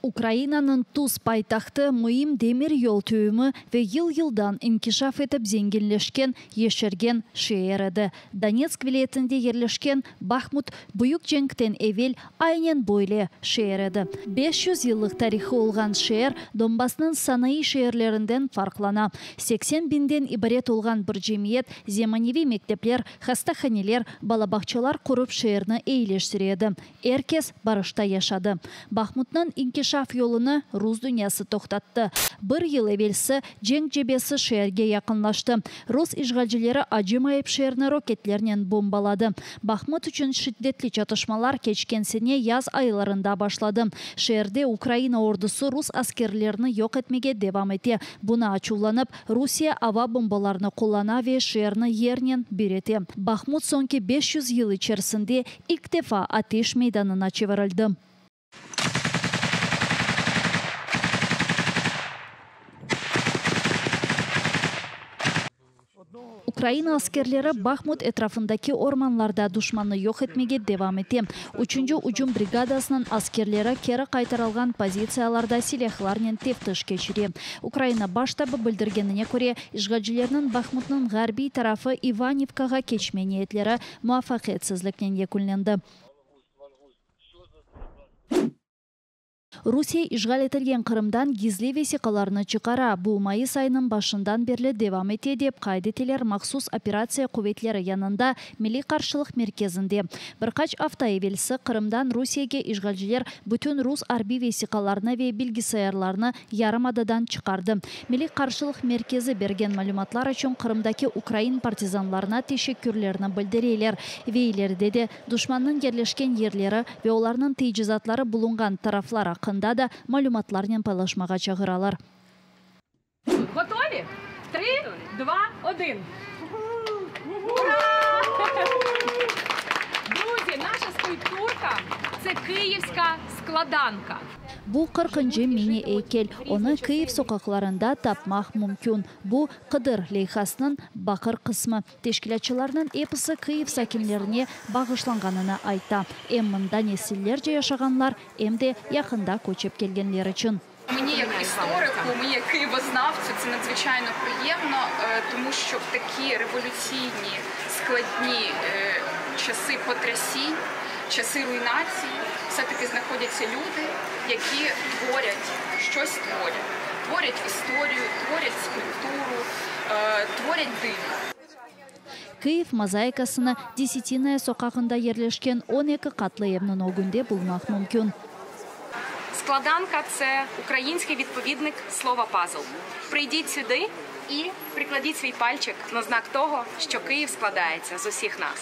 Ukrainanıñ tuz paytahtı, müim demiryol tüyümi ve yıl-yıldan inkişaf etip zenginleşken, yeşergen şeer edi. Donetsk vilâyetinde yerleşken Bahmut büyük cenkten evel aynen böyle şeer edi. 500 yıllıq tarihı olğan şeer Donbassnıñ sanayı şeerlerinden farqlana. 80 biñden ibaret olğan bir cemiyet zemaneviy mektepler, hastahaneler, bala bağçalar qurıp şeerni eyileştire edi. Er kes barışta yaşadı. Bahmutnıñ inkişaf yolunı rus dünyası toqtattı. Bir yıl evelsi cenk cebesi şeerge yaqınlaştı. Rus işğalcileri acımayıp şeerni roketlernen bombaladı. Bahmut içün şiddetli çatışmalar keçken sene yaz aylarında başladı. Şeerde Ukraina ordusı rus askerlerini yoq etmege devam ete. Buña açuvlanıp, Rusiye ava bombalarını qullana ve şeerni yernen bir ete. Bahmut soñki 500 yıl içerisinde ilk defa ateş meydanına çevirildi. Ukraina askerleri Bahmut etrafındaki ormanlarda duşmannı yoq etmege devam ete. Üçünci ücüm brigadasınıñ askerleri keri qaytarılğan pozitsiyalarda silâhlarnen teftiş keçire. Ukraina Baş ştabı bildirgenine köre, işğalcilerniñ Bahmutnıñ ğarbiy tarafı İvanivkağa keçme niyetleri muvafaqiyetsizliknen yekünlendi. Rusiye işğal etilgen Qırımdan gizli vesiqalarnı çıqara. Bu, mayıs ayınıñ başından berli devam ete, dep qayd eteler Mahsus operatsiya quvetleri yanında Milliy qarşılıq merkezinde. Bir qaç afta evelsi Qırımdan Rusiyege işğalciler bütün rus arbiy vesiqalarını ve bilgisayarlarını yarımadadan çıqardı. Milliy qarşılıq merkezi bergen malümatlar içün Qırımdaki ukrain partizanlarına teşekkürlerini bildireler ve ileride de duşmannıñ yerleşken yerleri ve olarnıñ teicizatları bulunğan taraflar aqqında da malümatlarnen paylaşmağa çağıralar. Gotovi? Tri, dva, odin. Ура! Друзі, наша скульптурка – це київська складанка. Bu qırqıncı mini-eykel. Onı Kyiv soqaqlarında tapmaq mümkün. Bu, Qıdır leyhasınıñ baqır qısmı. Teşkilâtçılarnıñ episi Kyiv sakinlerine bağışlanğanını ayta, em mında nesillerce yaşağanlar, em de yaqında köçip kelgenler içün. Meni yek istoriku, meni yek kıyıvoznavtsu tse nadzviçayno prıyemno, tomu şço v taki revolütsiyni, skladni çası potrâsiñ, çası ruynatsiy vse-taki znahodâtsâ lüdi, yaki tvorât, şços tvorât. Tvorât istoriyu, tvorât skulpturu, tvorât dıvo. Kyiv mozaikasını Desetinaya soqağında yerleşken 12 qatlı evniñ ögünde bulmaq mümkün. Skladanka, tse ukrainskiy vidpovidnik slova pazl. Priydit südi i prikladit sviy palçik na znak togo, şço Kyiv skladayetsâ z usih nas.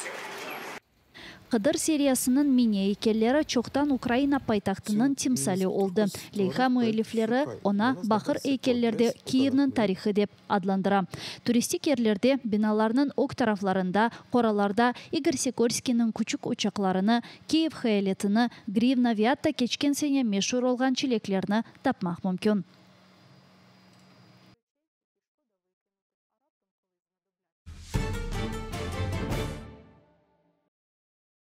Qıdır seriyasınıñ mini-eykelleri çoqtan Ukraina paytahtınıñ timsali oldı. Leyha müellifleri oña baqır eykellerde Kiyevniñ tarihı dep adlandıra. Turistik yerlerde, binalarnıñ ög taraflarında, qoralarda İgor Sikorskiyniñ küçük uçaqlarını, Kiyev hayaletini, grivna ve atta keçken sene meşur olğan çileklerni tapmaq mümkün.